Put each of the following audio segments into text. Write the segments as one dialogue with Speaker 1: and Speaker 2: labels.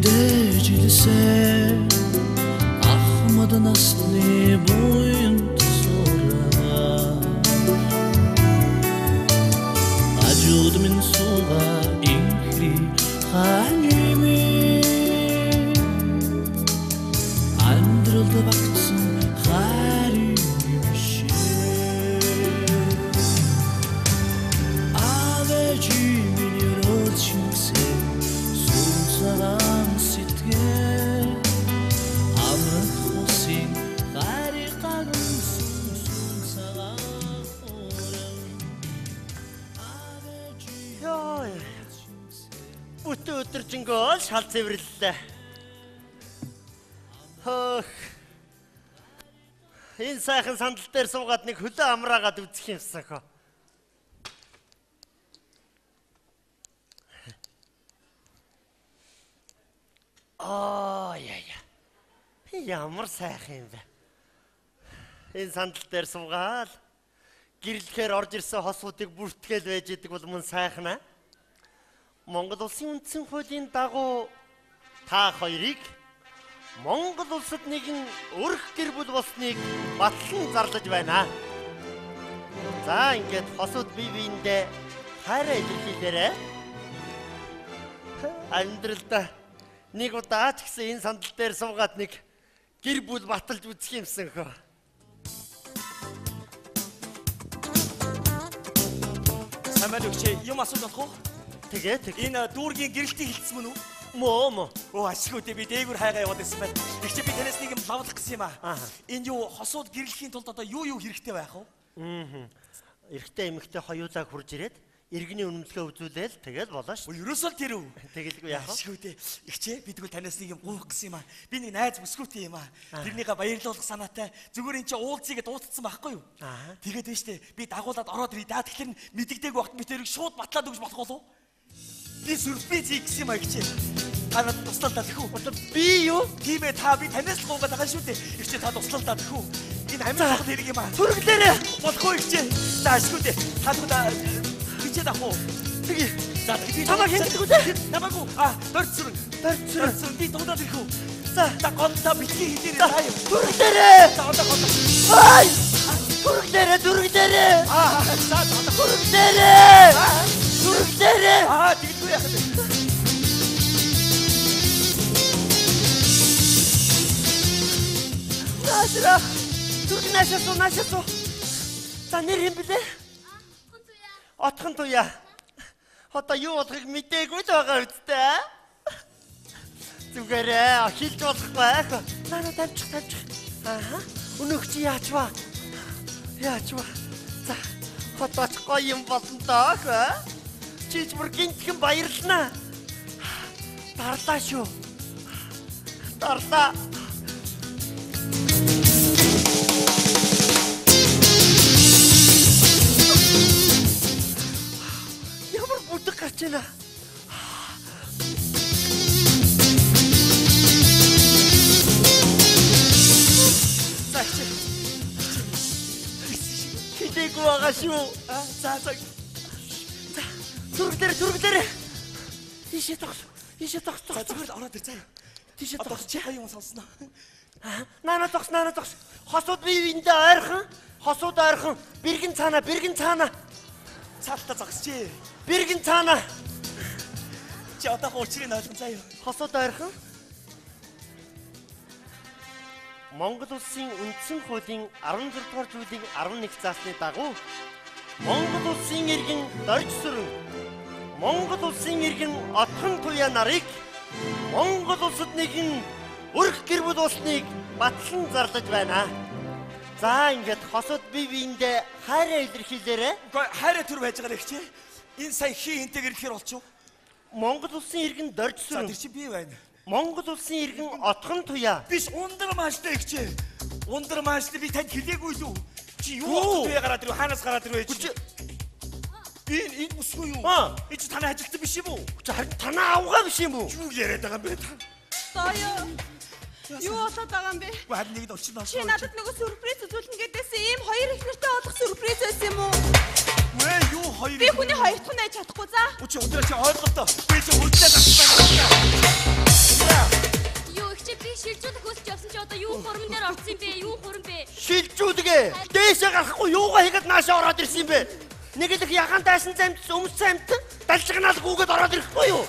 Speaker 1: Дэжилсэ Ахмад насны буйн сураа Ажууд минь сууга инхри ханими Амьдралд багтсан хайрын юм шиг Авэжи минь өрөөл шингсэн Сүнсагаан сэтгэл Амрах усын хайрыг гагнсан сүнсагаан хорон Авэжи
Speaker 2: Йой. Бүтэн өдөржингөө шал цэвэрлэлээ. Хөөх. Энэ сайхан сандал дээр суугаад нэг хөлөө амраагаад үзэх юмсан хөө. Аа яа. Ямар сайхан юм бэ. Энэ сандал дээр суугаал гэрлэхээр орж ирсэн хосуудыг бүртгэл байж идэг бол мөн сайхан аа. Монгол улсын үндсэн хуулийн дагуу та хоёрыг Монгол улсад нэгэн өрх гэр бүл болсныг батлан зарлаж байна. За ингээд хосууд бие биендээ хайраа илэрхийлээрэй. Амьдралдаа нэг удаа ч гэсэн энэ сандал дээр суугаад нэг гэр бүл баталж үзэх юмсан хөө.
Speaker 3: Самаал өгч юм асууж болох уу?
Speaker 2: Тэгээ тэг.
Speaker 3: Энэ дүүргийн гэрэлтийг хилцсэн мөн үү?
Speaker 2: Мөө.
Speaker 3: Оо ашгүй дээ, би дээгүр хайгаа яваад байсан байна. Их чи би танаас нэг юм лавлах гэсэн юм аа. Энэ юу хосууд гэрлэхийн тулд одоо юу хэрэгтэй байх вэ?
Speaker 2: Эрэгтэй эмэгтэй хоёулаа хурж ирээд иргэний үнэмлэхээ үзүүлээл тэгэл болоо шүү.
Speaker 3: Ерөөсөө л тэр үү?
Speaker 2: Тэгэлгүй яах вэ?
Speaker 3: Ашгүй дээ. Их чи би тэгвэл танаас нэг юм гуйх гэсэн юм аа. Би нэг найз бүсгүйтэй юм аа. Тэрнийхээ баярлуулах санаатай зүгээр эн чи уулзъя гэдээ дуудсан байхгүй юу? Тэгээд байна штэ. Би дагуулад ороод ирээ. Даа тэгэхээр мэддэгдээгүй багт би тэрийг шууд батлаад өгч болох болов уу? Би сюрприз хийх гэсэн юм аа их чи. Та надад туслалдаа тэхүү.
Speaker 2: Одоо би юу?
Speaker 3: Тийм ээ, та би танаас л гуйгаад байгаа шүү дээ. Их чи та туслалдаа тэхүү. Энэ амин чухал хэрэг юм аа.
Speaker 2: Түргэлээрээ
Speaker 3: болохгүй их чи. За ашгүй дээ. Та тэгвэл бичээд авах уу?
Speaker 2: Тэгье.
Speaker 3: За би
Speaker 2: чамайг хэн гэдэг вэ?
Speaker 3: Намайг уу? А, дорцрон.
Speaker 2: Дорцрон.
Speaker 3: Би дуудаад ирэх үү?
Speaker 2: За,
Speaker 3: за гол та битгий хэлээрээ заа юм.
Speaker 2: Түргэлээрээ.
Speaker 3: За одоо гол.
Speaker 2: Ай! Түргэлээрээ, түргэлээрээ.
Speaker 3: Аа, за одоо
Speaker 2: түргэлээрээ. Түргэлээрээ.
Speaker 3: Аа, тэгдэггүй яах вэ?
Speaker 2: Наашра. Түрг наашаа суу, наашаа суу. За нэр хэм блэ? Отхон туяа. Одоо юу болохыг мдээгүй л байгаа үсттэй. Зүгээрээ хэлж болохгүй. Наа тавьчих, тавьчих. Аа. Өнөөх чи яач вэ? Яач вэ? За, одоо ч гоё юм болно доо. Чи ч бүр гинтхэн баярлнаа. Дарлаа шүү. Дарлаа. Ямар бүдэг гарч байна.
Speaker 3: За чи.
Speaker 2: Хилээгүй байгаа шүү.
Speaker 3: За за.
Speaker 2: За, түргэлээр түргэлээр. Ийшээ тогс. Ийшээ тогс.
Speaker 3: За зүгээр л ороод ир заа.
Speaker 2: Тийшээ
Speaker 3: Одоо
Speaker 2: тогс.
Speaker 3: чи хоёр юм сонсноо.
Speaker 2: Наана тогс, наана тогс. Хосууд бие биендээ ойрхон. Хосууд ойрхон. Бэргэн цаана, бэргэн цаана.
Speaker 3: Цаалтаа зогсчээ.
Speaker 2: Бэргэн цаана.
Speaker 3: Чи одоо учрыг ойлгон заа юу.
Speaker 2: Хосууд ойрхон. Монгол улсын үндсэн хуулийн 16 дугаар зүйлийн 11 заасны дагуу Монгол улсын иргэн Доржсүрэн, Монгол улсын иргэн Отхон туяа нарыг Монгол улсад нэгэн өрх гэр бүл болсныг батлан зарлаж байна. За ингээд хосууд бие биендээ хайраа илэрхийлээрэй.
Speaker 3: Үгүй хайраа төр байж байгаа их чи. Энэ сая хий хинтэйг ирэхээр болчих уу?
Speaker 2: Монгол улсын иргэн
Speaker 3: За
Speaker 2: Доржсүрэн,
Speaker 3: тэр чи би байна.
Speaker 2: Монгол улсын иргэн Отхон туяа.
Speaker 3: Биш ундар мааштай их чи. Ундар мааштай би танд хэлээгүй лүү. Чи юу
Speaker 2: Юу?
Speaker 3: оттой гараад ирв хаанаас гараад ирв чи? Энэ энэ бүсгүй юу?
Speaker 2: Аа.
Speaker 3: Энэ чи танай ажилтан биш юм уу?
Speaker 2: Чи харин танаа авгаа биш юм уу?
Speaker 3: Юу яриад байгаа юм бэ та?
Speaker 4: Заяа. Юу болоод байгаа юм бэ?
Speaker 3: Үгүй харин нэг нь очиж
Speaker 4: Чи надад нөгөө сюрприз үзүүлнэ гэдээсэн ийм хоёр их нэртэй болох сюрприз байсан юм уу?
Speaker 3: Вэ юу хоёр?
Speaker 4: Би хүний хоёр дахь нь байж чадахгүй за.
Speaker 3: Үгүй чи өндрөө чи ойлголтоо. Би чи хөлдөө гарсан байна.
Speaker 5: Юу их чи би шилжүүлэх хүсэж явсан чи одоо юу хурман дээр орсон юм бэ? Юу хурм бэ?
Speaker 2: Шилжүүлгээ. Дээшээ гарахгүй юугаа хийгээд наашаа ороод ирсэн юм бэ? Нэг л их ягаан дайсан замд өмсөн амт далжигнаал гүгээд ороод ирэхгүй юу?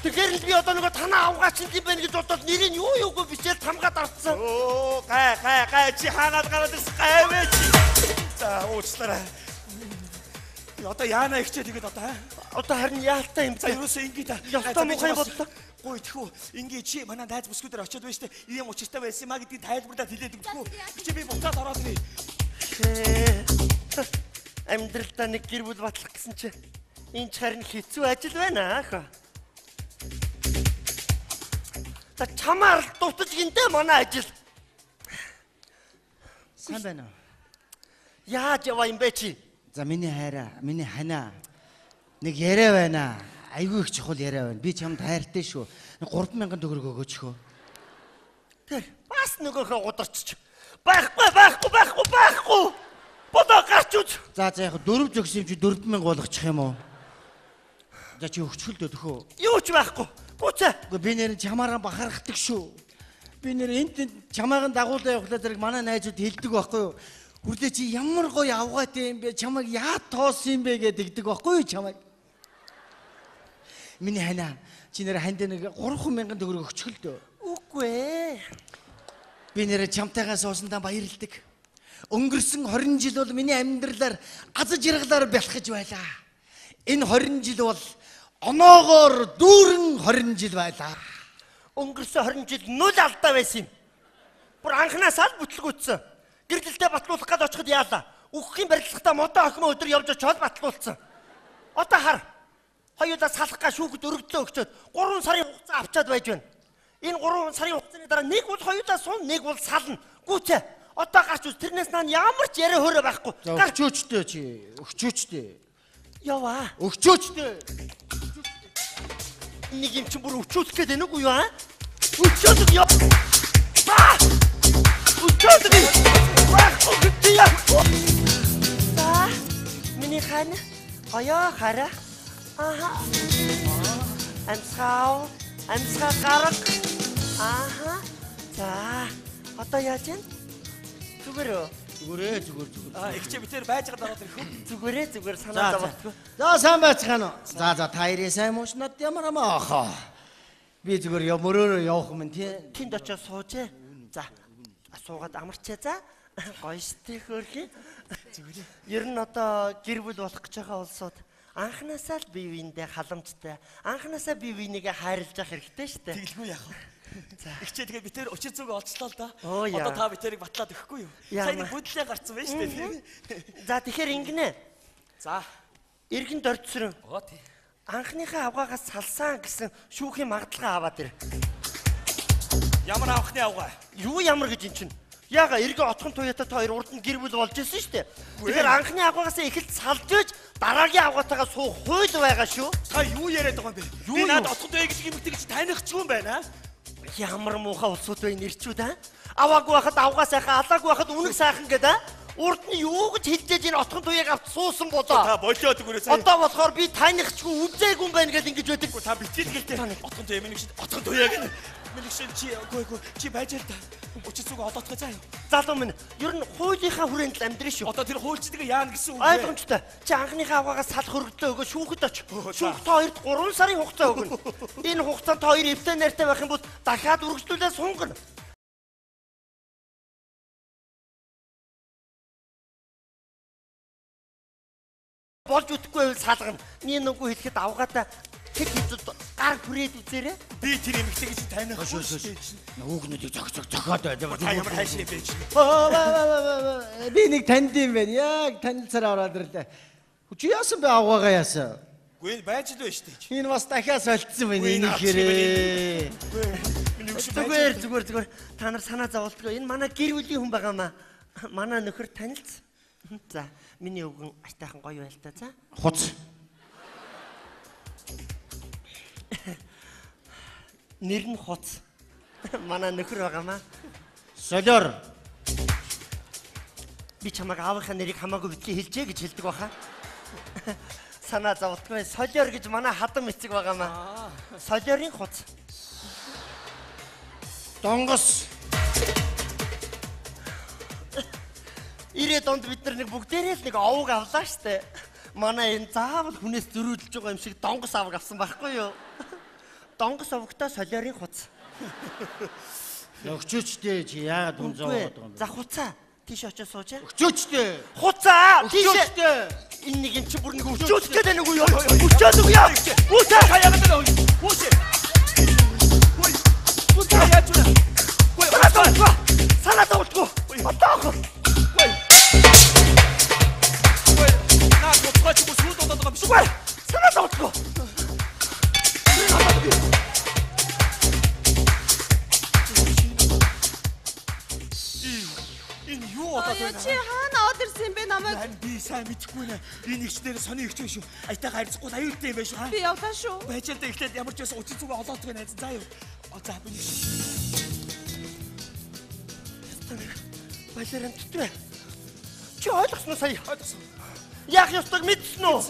Speaker 2: Тэгэхээр л би одоо нөгөө танаа авгаач юм байна гэж бодоод нэрийг юу юугүй бичээл тамгаад авцсан.
Speaker 3: Оо гай гай гай чи хаанаад гараад ирсэн гайвэ чи. За уучлаарай. Одоо яана ихчээ тэгээд одоо
Speaker 2: одоо харин яалтай юм.
Speaker 3: За ерөөсөө ингэ та.
Speaker 2: Ёстой муухай бодлоо.
Speaker 3: Гой тэхүү ингэ чи манай найз бүсгүүдээр очиод байна штэ. Ийм учиртай байсан юм а гэдгийг тайлбарлаад хэлээд өгдөг. Чи би буцаад ороод ирье.
Speaker 2: Амьдралдаа нэг гэр бүл батлах гэсэн чи энэ ч харин хэцүү ажил байна аах. За чамаар л дутаж гинтэй манай ажил.
Speaker 6: Сайн байна уу?
Speaker 2: Яаж яваа юм бэ чи?
Speaker 6: За миний хайраа, миний ханаа. Нэг яриа байна. Айгүй их чухал яриа байна. Би чамд хайртай шүү. 3000 төгрөг өгөөч хөө.
Speaker 2: Тэр бас нөгөөхөө гударчч. Байхгүй, байхгүй, байхгүй, байхгүй. Бодоо гарч үз.
Speaker 6: За за яг дөрөв зөгсөн юм чи 4000 болгочих юм уу? За чи өгчхөл дөө төхөө.
Speaker 2: Юу ч байхгүй. Гүцээ.
Speaker 6: Үгүй би нэр чамаараа бахархдаг шүү. Би нэр энд чамаагаа дагуулаа явахлаа зэрэг манай найзууд хэлдэг байхгүй юу? Хүрлээ чи ямар гоё авгаатай юм бэ? Чамайг яад тоосон юм бэ гэдэг байхгүй юу чамайг? Миний ханаа чи нэр ханд нэг 3000 төгрөг өгчхөл дөө.
Speaker 2: Үгүй ээ.
Speaker 6: Би нэр чамтайгаа суусандаа баярлдаг. Өнгөрсөн 20 жил бол миний амьдралаар аз жаргалаар бялхаж байлаа. Энэ 20 жил бол оноогоор дүүрэн 20 жил байлаа.
Speaker 2: Өнгөрсөн 20 жил нүл алдаа байсан юм. Бүр анханасаа л бүтлгүүцсэн. Гэрлэлтэд батлуулах гээд очиход яалаа. Үхэхийн барилгатаа модон охин өдөр явж очиод батлуулсан. Одоо хар. Хоёулаа салах га шүүхэд өргөдлөө өгчөөд 3 сарын хугацаа авчаад байж байна. Энэ 3 сарын хугацааны дараа нэг бол хоёулаа сун, нэг бол сална. Гүцээ. Одоо гарч үз. Тэрнээс наан ямар ч яриа хөөрэ байхгүй.
Speaker 6: Гарч өчтөө чи. Өгчөөчтэй.
Speaker 2: Яваа.
Speaker 6: Өгчөөчтэй.
Speaker 2: Нэг юм чинь бүр өчүүлэх гээд байна уу юу аа? Өчүүлэх яа. Өчүүлэх. Байхгүй гэдэг яа. За миний хань хоёо хараа. Аха. Амьсгав, амьсгаа гарга. Аха. За одоо яаж вэ? Зүгээр үү?
Speaker 6: Зүгээрээ зүгээр зүгээр.
Speaker 3: Аа их чи битэр байж байгаа ороод ирэх үү?
Speaker 2: Зүгээрээ зүгээр санаа зовлтгүй.
Speaker 6: За сайн байцгаана уу? За за та хоёрын сайн мууш над ямар амаа ахаа. Би зүгээр мөрөөрөө явах юм тий.
Speaker 2: Тэнд очиж суужээ. За суугаад амарчаа за. Гоё штэ хөөрхий. Зүгээр. Ер нь одоо гэр бүл болох гэж байгаа улсууд анханасаа л бие биендээ халамжтай, анханасаа бие бинийгээ хайрлаж явах хэрэгтэй штэ.
Speaker 3: Тэгэлгүй яах вэ? За. Их чи тэгээ битэр учир зүг олцлоо л да.
Speaker 2: Одоо
Speaker 3: та битэрийг батлаад өгөхгүй юу? Сайн нэг бүдлээ гарцсан байна шүү дээ.
Speaker 2: За тэгэхээр ингэнэ.
Speaker 3: За.
Speaker 2: Иргэн дорцрон.
Speaker 3: Оо тий.
Speaker 2: Анхныхаа авгаагаас салсан гэсэн шүүхийн магадлалгаа аваад ир.
Speaker 3: Ямар анхны авгаа?
Speaker 2: Юу ямар гэж эн чинь? Яага эргэн отхон туяатай та хоёр урд нь гэр бүл болж ирсэн шүү дээ. Тэгэхээр анхны авгаагаас эхэлж салж байж дараагийн авгаатайгаа суух хууль байгаа шүү.
Speaker 3: Та юу яриад байгаа юм бэ? Би надад отхон туяа гэдэг юмэгтэй чи танихгүй юм байна.
Speaker 2: Ямар муухай улсууд вэ нэрчүүд аа? Аваагүй байхад авгаа сайхан, алаагүй байхад үнэг сайхан гэдэг аа? Урд нь юу гэж хэлжээж энэ отхон туяаг авч суусан болоо.
Speaker 3: Та болиод өгөөрэй сая.
Speaker 2: Одоо болохоор би танихгүй үзээгүй юм байна гэж ингэж байдаг.
Speaker 3: Та битгий гэлтэй. Отхон туяа миний шид отхон туяа гэнэ. Миний шид чи үгүй үгүй чи байж л та. Учир зүг олоодох заа юу?
Speaker 2: Залуу минь ер нь хуулийнхаа хүрээнд л амьдрын шүү.
Speaker 3: Одоо тэр хуульчдыг яана гэсэн үг вэ?
Speaker 2: Ойлгомжтой. Чи анхныхаа авгаагаас салах өргөдлөө өгөө шүүхэд оч. Шүүх та хоёрт 3 сарын хугацаа өгнө. Энэ хугацаанд та хоёр эвтэй нартай байх юм бол дахиад үргэлжлүүлээ сунгана. Болж үтгэхгүй байвал салгана. Миний нүггүй хэлэхэд авгаатай хэд хэдүүд гар хүрээд үзээрэй.
Speaker 3: Би тэр эмэгтэйг чи танихгүй шүү дээ.
Speaker 6: Хүүхнүүдийг зөх зөх зохиод бай.
Speaker 3: Та ямар хайшин юм бэ чи?
Speaker 6: Би нэг танд юм байна. Яг танилцаар ороод ирлээ. Чи яасан бэ авгаагаа яасан?
Speaker 3: Үгүй байж л байна шүү дээ.
Speaker 6: Энэ бас дахиад солилцсон байна энэ хэрэг.
Speaker 2: Зүгээр зүгээр зүгээр. Та нар санаа зовлтгүй. Энэ манай гэр бүлийн хүн байгаа маа. Манай нөхөр танилц. За, миний өвгөн аштайхан гоё байл та за.
Speaker 6: Хуц.
Speaker 2: Нэр нь Хуц. Манай нөхөр байгаамаа.
Speaker 6: Солиор.
Speaker 2: Би чамайг аавынхаа нэрийг хамаагүй битгий хэлжээ гэж хэлдэг баха. Санаа зовлтгүй. Солиор гэж манай хадам эцэг байгаамаа. Солиорын Хуц.
Speaker 6: Донгос.
Speaker 2: 90-ад онд бид нар нэг бүгдээрээ л нэг овг авлаа штэ. Манай энэ заавал хүнээс зөрүүдэлж байгаа юм шиг донгос авг авсан байхгүй юу? Донгос овгтой солиорын хуц.
Speaker 6: Өгчөөчтэй чи яагаад хүн зовоод байгаа юм бэ?
Speaker 2: За хуцаа. Тийш очиж сууж.
Speaker 6: Өгчөөчтэй.
Speaker 2: Хуцаа. Тийш.
Speaker 6: Өгчөөчтэй.
Speaker 2: Энэ нэг юм чи бүр нэг өчөөдөх гээд байна уу юу? Өчөөд үгүй яа.
Speaker 3: Хүүшээ хаяагаад байна. Хүүшээ. Хүй. Хүүшээ яаж вэ? Хүй.
Speaker 2: Санаа зовлтгүй. Одоо.
Speaker 3: Хүй. Хүй. Наа гоцгой чи сүйд удаад байгаа юм биш үү?
Speaker 2: Санаа зовлтгүй.
Speaker 3: Энэ юу болоод байна?
Speaker 4: Чи хаана од ирсэн юм бэ намайг?
Speaker 3: Харин би сайн мэдэхгүй нэ. Энэ ихчдэр сони ихч шүү. Аятайгаа харьцахгүй аюултай юм байна шүү.
Speaker 4: Би явлаа шүү.
Speaker 3: Байж л да эхлээд ямар ч байсан үцэн зүгээ олоод байгаа найз. За юу. За би нэг.
Speaker 2: Балер амттай бай. Чи ойлгосноо сая?
Speaker 3: Ойлгосон.
Speaker 2: Яах ёстойг мэдсэн үү?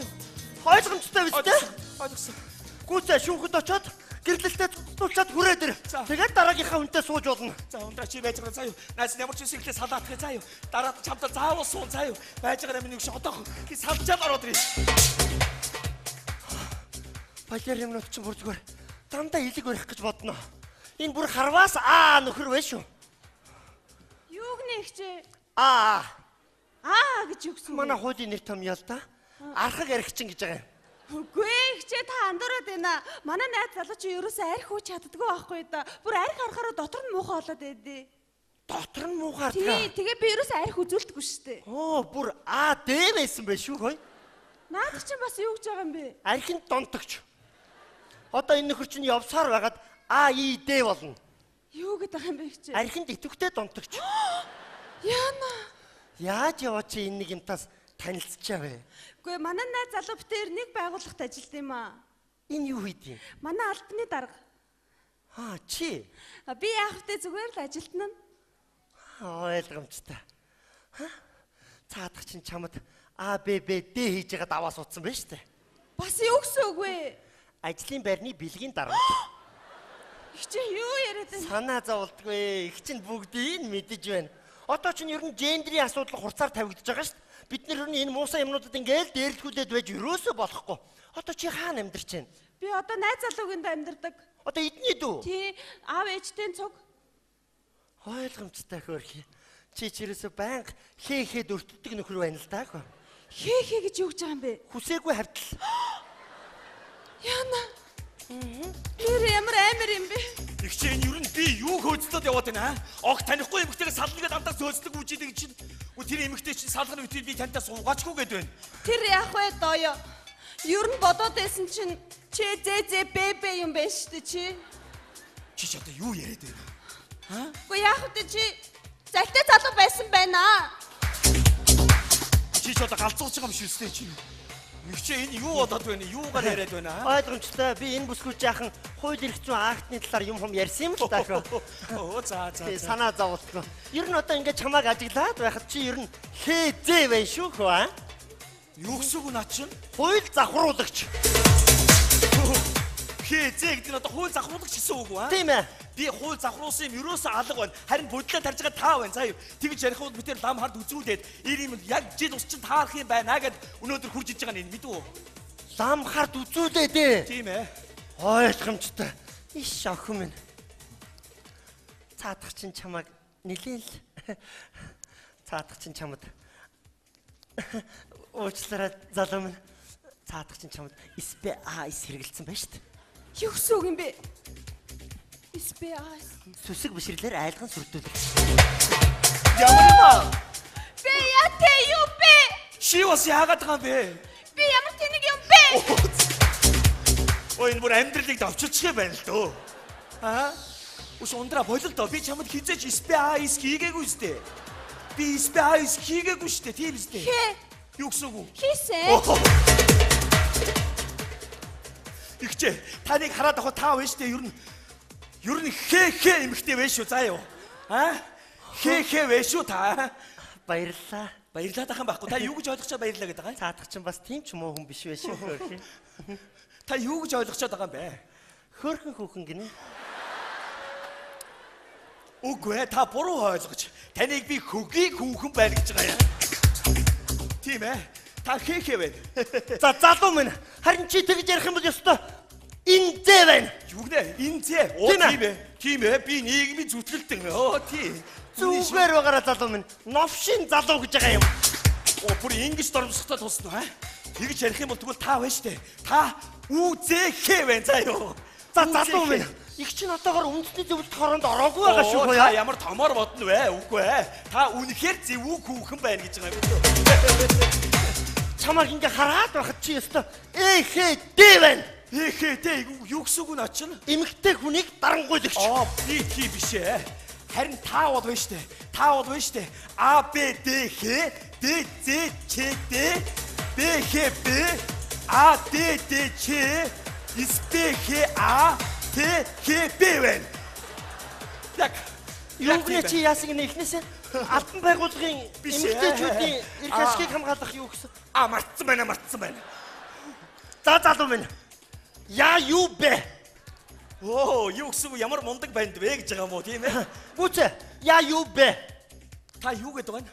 Speaker 2: Ойлгомжтой биз дээ?
Speaker 3: Ойлгосон.
Speaker 2: Гүцээ шүүхэд очоод гэрлэлтэд цуцлуулчаад хүрээд ир. Тэгээд дараагийнхаа хүнтэй сууж болно.
Speaker 3: За ундраа чи байж байгаа заа юу. Найз ямар ч юм эхлээ салаатах заа юу. Дараа чамдаа заавал суун заа юу. Байж байгаа юм нэг шиг одоох. Би салчаад ороод ирээ.
Speaker 2: Балер юмнууд чинь бүр зүгээр дандаа илэг барих гэж бодно. Энэ бүр харваас аа нөхөр вэ шүү.
Speaker 4: Юу гэнэ ихчээ?
Speaker 2: Аа.
Speaker 4: Аа гэж юу гэсэн?
Speaker 2: Манай хуулийн нэр том ял да. Архаг архичин гэж байгаа юм.
Speaker 4: Үгүй ихчээ та андуураад байна. Манай найз залуу чи ерөөсөө арх ууч чаддгүй байхгүй да. Бүр арх харахаараа дотор нь муухай болоод байдээ.
Speaker 2: Дотор нь муухай хардгаа.
Speaker 4: Тий, тэгээ би ерөөсөө арх үзүүлдэггүй шүү дээ.
Speaker 2: Оо, бүр А Д байсан байх шүү хой.
Speaker 4: Наадах чинь бас юу гэж байгаа юм бэ?
Speaker 2: Архинд донтогч. Одоо энэ нөхөр чинь явсаар байгаад А И Д болно.
Speaker 4: Юу гэдэг юм бэ ихчээ?
Speaker 2: Архинд идэвхтэй донтогч.
Speaker 4: Яна.
Speaker 2: Яаж яваа чи энэ нэг юмтаас танилцчаа вэ?
Speaker 4: Үгүй манай найз залуу битээр нэг байгууллагт ажилт юм аа.
Speaker 2: Энэ юу хийд юм?
Speaker 4: Манай албаны дарга.
Speaker 2: Аа чи.
Speaker 4: Би яах вэ зүгээр л ажилтна.
Speaker 2: Ойлгомжтой. Цаадах чинь чамд А Б Б Д хийж байгаа даваа суудсан байна шүү дээ.
Speaker 4: Бас юу гэсэн үг вэ?
Speaker 2: Ажлын байрны бэлгийн дарамт.
Speaker 4: Их чи юу яриад байна?
Speaker 2: Санаа зовлтгүй. Их чинь бүгдийг мэдэж байна. Одоо чинь ер нь гендрийн асуудал хурцаар тавигдаж байгаа шүү дээ. Бид нар ер нь энэ муусан юмнуудад ингээл дээрлэхүүлээд байж ерөөсөө болохгүй. Одоо чи хаана амьдарч байна?
Speaker 4: Би одоо найз залуугинд амьдардаг.
Speaker 2: Одоо эдний дүү?
Speaker 4: Тий, аав ээжтэй цуг.
Speaker 2: Ойлгомжтой хөөрхий. Чи ч ерөөсөө байнга хээ хээд өртдөг нөхөр байна л даа.
Speaker 4: Хээ хээ гэж юу гэж байгаа юм бэ?
Speaker 2: Хүсээгүй хавтал.
Speaker 4: Яна. Тэр ямар амар юм бэ?
Speaker 3: Их чи энэ ер нь би юу хөөцлөд яваад байна аа? Огт танихгүй эмэгтэйгээ сална гэдээ дандаа зөөцлөг үүжидэг чинь. Үгүй тэр эмэгтэй чинь салганы үеийг би тантай суугаачгүй гэд байна.
Speaker 4: Тэр яах вэ доё? Ер нь бодоод байсан чинь чи зэ зэ бэ бэ юм байна шүү дээ чи.
Speaker 3: Чи ч одоо юу яриад байна? Аа?
Speaker 4: Үгүй яах вэ чи залтай залуу байсан байна.
Speaker 3: Чи ч одоо галзууж байгаа юм шиг үстэй чи. Их чи энэ юу болоод байна? Юугаар яриад байна?
Speaker 2: Ойлгомжтой. Би энэ бүсгүй жаахан хууль эрх зүйн актны талаар юм хум ярьсан юм л даа.
Speaker 3: Оо за за.
Speaker 2: Санаа зовлтгүй. Ер нь одоо ингэж чамааг ажиглаад байхад чи ер нь хээ зээ байна шүү хөө аа?
Speaker 3: Юу гэсэн үг наа чинь?
Speaker 2: Хууль завхруулагч.
Speaker 3: Хээ зээ гэдэг нь одоо хууль завхруулагч гэсэн үг үү аа?
Speaker 2: Тийм ээ.
Speaker 3: Би хууль завхруулсан юм ерөөсөө алга байна. Харин бодлоо тарж байгаа та байна. За юу. Тэгж ярих бол бид тэр лам хард үзүүлээд ир юм яг жил ус чинь таарах юм байна гэд өнөөдөр хурж иж байгаа нь энэ мэдв үү?
Speaker 2: Лам хард үзүүлээд ээ.
Speaker 3: Тийм ээ.
Speaker 2: Ойлгомжтой. Иш охин минь. Цаадах чинь чамайг нилээн л цаадах чинь чамд уучлаарай залуу минь. Цаадах чинь чамд SPA эс хэрэгэлсэн байна шүү дээ.
Speaker 4: Юу гэсэн үг юм бэ? SPA.
Speaker 2: Сүсэг бишрлэр айлган сүрдүүлэх.
Speaker 3: Ямар юм аа?
Speaker 4: Би яа юу бэ?
Speaker 3: Чи бас яагаад байгаа юм бэ?
Speaker 4: Би ямар тэнэг юм бэ?
Speaker 3: Ой энэ бүр амьдралыг давчилчих юм байна л дөө. Аа? Үш ундраа болол доо. Би чамд хизээч SPA эс хийгээгүй үстэй. Би SPA эс хийгээгүй шүү дээ. Тийм үстэй.
Speaker 4: Хээ.
Speaker 3: Юу гэсэн үг вэ?
Speaker 4: Хийсэн.
Speaker 3: Игчээ, таныг хараад авах та байна шүү дээ. Ер нь хээ хээ эмэгтэй байна шүү. За юу. Аа? Хээ хээ байна шүү та.
Speaker 2: Баярлалаа.
Speaker 3: Баярлалаа тахan байхгүй. Та юу гэж ойлгочоо баярлалаа гэдэг байгаа юм?
Speaker 2: Цаадах чинь бас тийм ч муу хүн биш байх шүү.
Speaker 3: Та юу гэж ойлгочоод байгаа юм бэ?
Speaker 2: Хөөрхөн хүүхэн гинэ.
Speaker 3: Үгүй ээ, та буруу ойлгож. Таныг би хөгийн хүүхэн байна гэж байгаа юм. Тийм ээ. Та хээхээ байна.
Speaker 2: За залуу минь, харин чи тэгж ярих юм бол ёстой инзээ байна.
Speaker 3: Юу гэнэ? Инзээ. Оо тийм ээ. Тийм ээ. Би нийгмийн зүтгэлтэн. Оо тийм.
Speaker 2: Зүгээр байгаараа залуу минь. Новшин залуу гэж байгаа юм.
Speaker 3: Оо бүр ингэж дормсохтой тусна аа. Тэгж ярих юм бол тэгвэл та байна штэ. Та ҮЗХ байна заа юу.
Speaker 2: За залуу минь. Их чинь одоогор үндэсний зөвлөлт хороонд ороогүй байгаа шүү
Speaker 3: хөөе. Та ямар томоор бодно вэ? Үгүй ээ. Та үнэхээр зөвүү хүүхэн байна гэж байгаа юм.
Speaker 2: Чамайг ингээ хараад байхад чи ёстой ЭХД байна.
Speaker 3: ЭХД юу гэсэн үг нь очно?
Speaker 2: Эмэгтэй хүнийг дарангуйлагч.
Speaker 3: Аа би тийм биш ээ. Харин та бол байна штэ. Та бол байна штэ. А Б Д Х Д З Ч Д Б Х Б А Д Д Ч С П Х А Т Х Б байна. Яг
Speaker 2: юу гэнэ чи яасан гэнэ эхнээсээ албан байгууллагын эмэгтэйчүүдийн эрх ашигыг хамгаалах юу гэсэн?
Speaker 3: А мартсан байна, мартсан байна.
Speaker 2: За залуу минь. Яа юу бэ?
Speaker 3: Оо, юу гэсэн үг ямар мундаг банд вэ гэж байгаа юм уу тийм ээ?
Speaker 2: Гүцээ. Яа юу бэ?
Speaker 3: Та юу гэдэг вэ?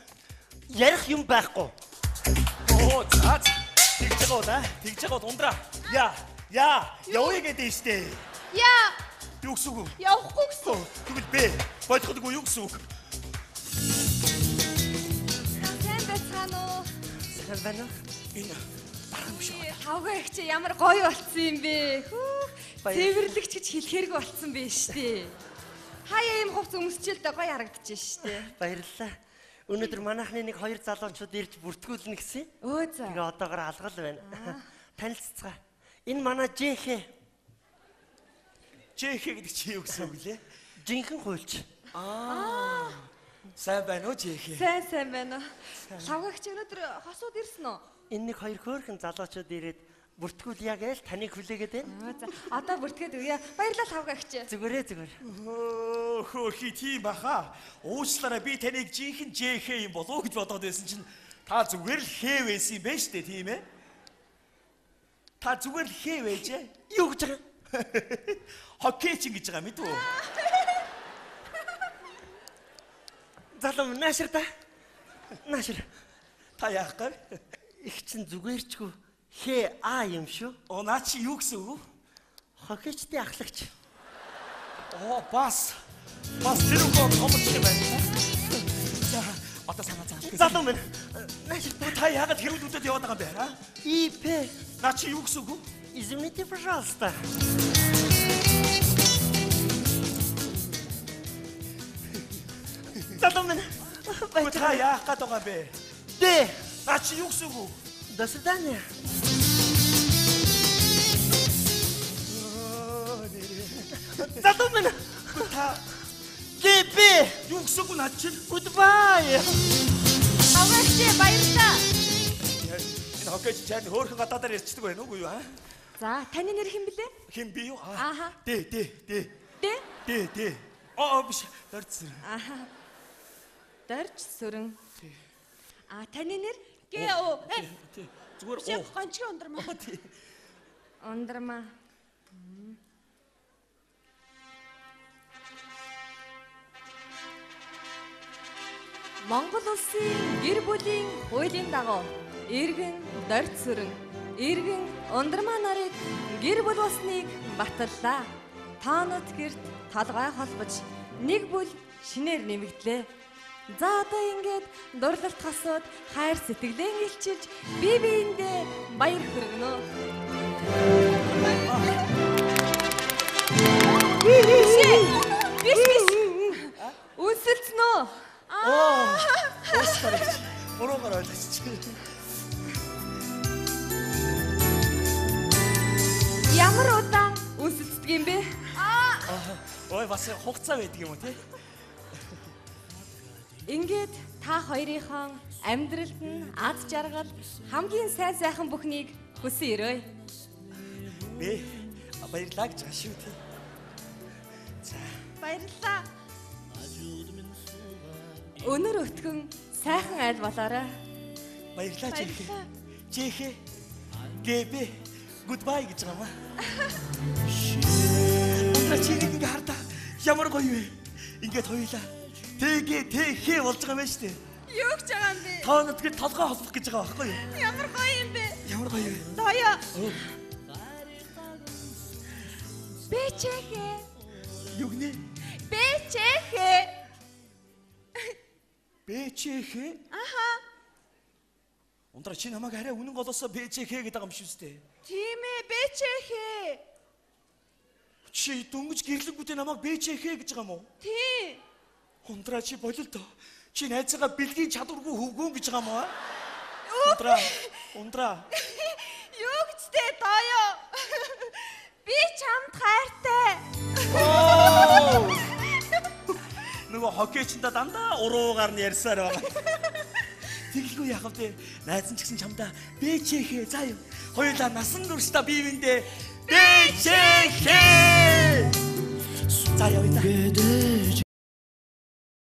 Speaker 2: Ярих юм байхгүй.
Speaker 3: Оо, за. Тэгж байгаа уу да? Тэгж байгаа бол ундраа. Яа, яа, явъя гэдэг нь штэ.
Speaker 4: Яа.
Speaker 3: Юу гэсэн үг?
Speaker 4: Явахгүй гэсэн.
Speaker 3: Тэгвэл бэ. Бодохдгүй юу гэсэн үг?
Speaker 5: Сайн байцгаана уу?
Speaker 2: Сайн байна уу?
Speaker 3: Энэ дарга биш үү?
Speaker 5: Тавгаа их чи ямар гоё болцсон юм бэ? Хүүх. Цэвэрлэгч гэж хэлэхэргүй болцсон бэ штэ. Хаяа ийм хувц өмсчил дээ гоё харагдчих штэ.
Speaker 2: Баярлалаа. Өнөөдөр манайхны нэг хоёр залуучууд ирж бүртгүүлнэ гэсэн.
Speaker 5: Өө за.
Speaker 2: Тэгээ одоогор алгал байна. Танилцацгаа. Энэ манай Жэхэ.
Speaker 3: Жэхэ гэдэг чи юу гэсэн үг лээ?
Speaker 2: Жинхэнэ хуульч.
Speaker 3: Аа. Сайн байна уу Жэхэ?
Speaker 5: Сайн сайн байна уу. Лавгагч өнөөдөр хосууд ирсэн үү?
Speaker 2: Энэ нэг хоёр хөөрхөн залуучууд ирээд бүртгүүлье гээл таныг хүлээгээд байна.
Speaker 5: За одоо бүртгээд өгье. Баярлалаа лавгагч.
Speaker 2: Зүгээрээ зүгээр.
Speaker 3: Хөөхий тийм баха. Уучлаарай би таныг жинхэнэ Жэхэ юм болов уу гэж бодоод байсан чинь та зүгээр л хээ байсан юм байна штэ тийм ээ? Та зүгээр л хээ байжээ.
Speaker 2: Юу гэж байгаа?
Speaker 3: Хоккейч гэж байгаа мэдв үү?
Speaker 2: Залуу наашир та. Наашир.
Speaker 3: Та яах вэ?
Speaker 2: Их чин зүгээрчгүй хээ а юм шүү.
Speaker 3: Оо наа чи юу гэсэн үг?
Speaker 2: Хоккейчдийн ахлагч.
Speaker 3: Оо бас тэр үг томч юм байна. За одоо санаа заа.
Speaker 2: Залуу минь. Наашир
Speaker 3: та яагаад хэрүүлүүдэд яваад байгаа юм бэ? А?
Speaker 2: ИП.
Speaker 3: Наа чи юу гэсэн үг?
Speaker 2: Извините, пожалуйста. Залуу минь.
Speaker 3: Та яах гээд байгаа юм бэ?
Speaker 2: Д.
Speaker 3: Наа чи юу гэсэн үг?
Speaker 2: До свидания. Залуу минь.
Speaker 3: Та
Speaker 2: ГБ.
Speaker 3: Юу гэсэн үг наад чинь?
Speaker 2: Goodbye.
Speaker 5: Аваагч баярлалаа.
Speaker 3: Энэ хоккейч чад хөөрхөн гадаадаар ярьцдаг байна уу юу аа?
Speaker 5: За, таны нэр хэн блэ?
Speaker 3: Хэн би юу?
Speaker 5: Ааха.
Speaker 3: Д Д Д.
Speaker 5: Д?
Speaker 3: Д Д. Аа биш. Дорж сүрэн.
Speaker 5: Ааха. Дорж сүрэн. А таны нэр?
Speaker 4: Г О.
Speaker 3: Зүгээр оо.
Speaker 4: Гончгийн ундрмаа.
Speaker 5: Ундрмаа. Монгол улсын гэр бүлийн хуулийн дагуу иргэн дорж сүрэн, иргэн ундрмаа нарыг гэр бүл болсныг баталлаа. Таанууд гэрт толгой холбож нэг бүл шинээр нэмэгдлээ. За одоо ингээд дурлалт хасууд хайр сэтгэлээ илчилж бие биендээ баяр хүргэнэ. Биш биш биш. Үнсэлцэн үү?
Speaker 3: Оо. Уучлаарай. Буруугаар ойлгочих.
Speaker 5: Ямар удаан үнсэлцдэг юм бэ?
Speaker 3: Аа. Ой бас хугацаа байдаг юм уу те?
Speaker 5: Ингээд та хоёрынхон амьдралд нь аз жаргал хамгийн сайн сайхан бүхнийг хүсэн өрөөе.
Speaker 3: Би баярлалаа гэж байгаа шүү дээ. За
Speaker 4: баярлалаа.
Speaker 5: Өнөр өтгөн сайхан айл болоорой.
Speaker 3: Баярлалаа Жэхэ. Жэхэ. ГБ goodbye гэж байгаа юм аа. Өндөр чи нэг ингэ хардаа ямар гоё вэ? Ингээд хоёулаа ТГ ТХ болж байгаа юм байна шүү дээ.
Speaker 4: Юу гэж байгаа юм бэ?
Speaker 3: Та өнөдгөр толгой холбох гэж байгаа байхгүй юу?
Speaker 4: Ямар гоё юм бэ?
Speaker 3: Ямар гоё юм.
Speaker 4: Доё. Бэчэхэ.
Speaker 3: Юу гинэ?
Speaker 4: Бэчэхэ.
Speaker 3: Бэчэхэ?
Speaker 4: Аха.
Speaker 3: Ундраа чи намайг арай үнэн голоосоо бэчэхэ гэдэг юм шүү дээ.
Speaker 4: Тийм ээ, бэчэхэ.
Speaker 3: Чи дөнгөж гэрлэнгүүтээ намайг бэчэхэ гэж байгаа юм уу?
Speaker 4: Тийм.
Speaker 3: Ундраа чи болилдоо. Чи найзаагаа бэлгийн чадваргүй хөвгүүн гэж байгаа юм уу? Ундраа. Ундраа.
Speaker 4: Юу гэжтэй доё. Би чамд хайртай.
Speaker 3: Нөгөө хоккейчнда дандаа уруугаар нь ярьсаар байгаа. Тэгэлгүй яах вэ? Найз нь ч гэсэн чамдаа бэчэхэ заа юм. Хоёулаа насан туршдаа бие биендээ бэчэхэ. За явъя та.